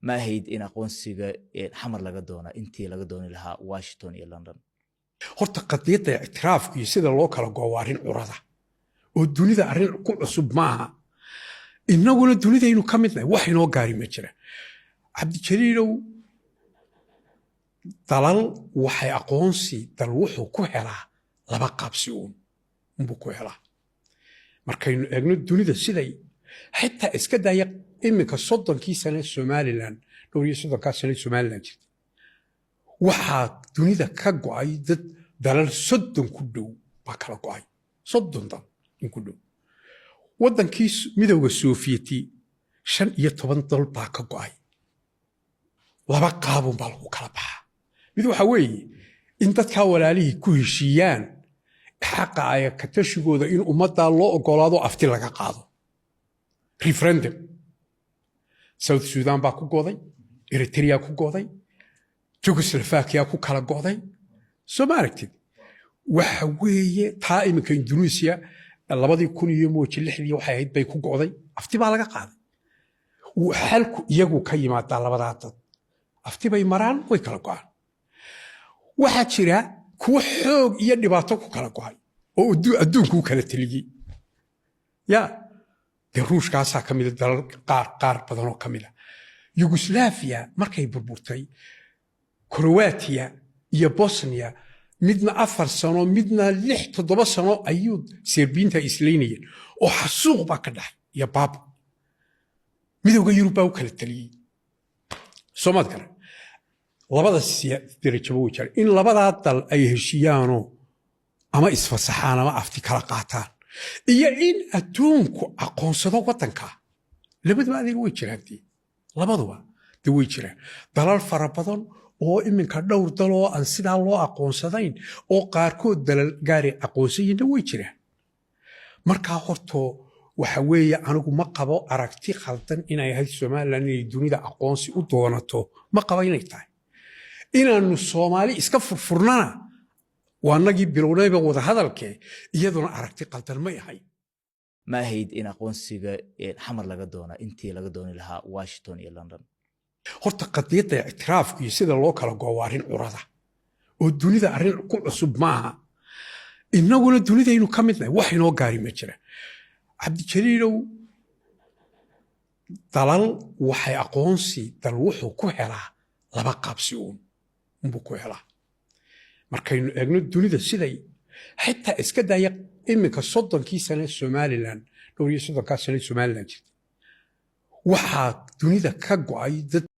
Ma ahayd in aqoonsiga Xamar laga doonaa intii laga dooni lahaa Washington iyo London? Horta qadiyadda ictiraafku iyo sida loo kala goo waa arrin curada oo dunida arrin ku cusub maaha. Innaguna dunidaynu ka midnahay, wax inoo gaari ma jira. Cabdijaliilow, dalal waxay aqoonsi, dal wuxuu ku helaa laba qaabsi uun unbuu ku helaa. Markaynu eegno dunida siday, xitaa iska daya iminka 30kii sane Somaliland, dhowr iyo 30kaa sane Somaliland jirta, waxaa dunida ka go'ay dad dalal 30 ku dhow baa kala go'ay, 30 dal in ku dhow. Waddankii Midowda Sofiyeeti 15 dal baa ka go'ay. Laba qaabun baa lagu kala baxaa. Mid waxa weeye in dadkaa walaalihii ku heshiiyaan xaqa ay ka tashigooda, in ummaddaa loo ogolaado, afti laga qaado, referendum. South Sudan baa ku goday, Eritrea ku goday, Jugoslovakia ku kala go'day. Soo ma aragtid? Waxa weeye taa iminka Indonesia 2000 iyo mooji lixdii waxay ahayd bay ku go'day, afti baa laga qaaday. Xalku iyagu ka yimaadaa, labadaa dad afti bay maraan, way kala go'aan. Waxaa jira kuwo xoog iyo dhibaato ku kala go'ay oo adduunku u kala teliyey. Ya dee, Ruushkaasaa ka mida, dalal qaar badanoo ka mida. Yugoslaviya markay burburtay, Croatia iyo Bosnia midna 4 sano, midna 6, 7 sano ayuu Serbiinta islaynayeen oo xasuuq baa ka dhacay iyo baaba. Midowda Yurub baa u kala taliyey. Soomaad garan? Labada derajaba way jiraan, in labadaa dal ay heshiiyaanoo ama isfasaxaan ama afti kala qaataan, iyo in adduunku aqoonsado waddanka. Labaduba adeeg way jiraan dee, labaduba de way jiraan. Dalal fara badan oo iminka dhowr dal oo aan sidaa loo aqoonsadayn oo qaarkood dalal gaari aqoonsayinna way jiraan. Markaa horto waxa weeye, anigu ma qabo aragti khaldan inay ahayd Somaliland inay dunida aqoonsi u doonato. Ma qabo inay tahay inaanu Soomaali iska furfurnana. Waa nagii bilownayba wadahadalkee, iyaduna aragti qaldan may ahayn. Ma ahayd in aqoonsiga Xamar laga doonaa intii laga dooni lahaa Washington iyo London? Horta qadiyadda ictiraafku iyo sida loo kala goo waa arrin curada oo dunida arrin ku cusub maaha. Innaguna dunidaynu ka midnahay, wax inoo gaari ma jira. Cabdijaliilow, dalal waxay aqoonsi, dal wuxuu ku helaa laba qaabsi uun unbuu ku helaa. Markaynu eegno dunida siday, xitaa iska daya iminka 30kii sane Somaliland, dhowr iyo 30kaa sane Somaliland jirta, waxaa dunida ka go'ay dad.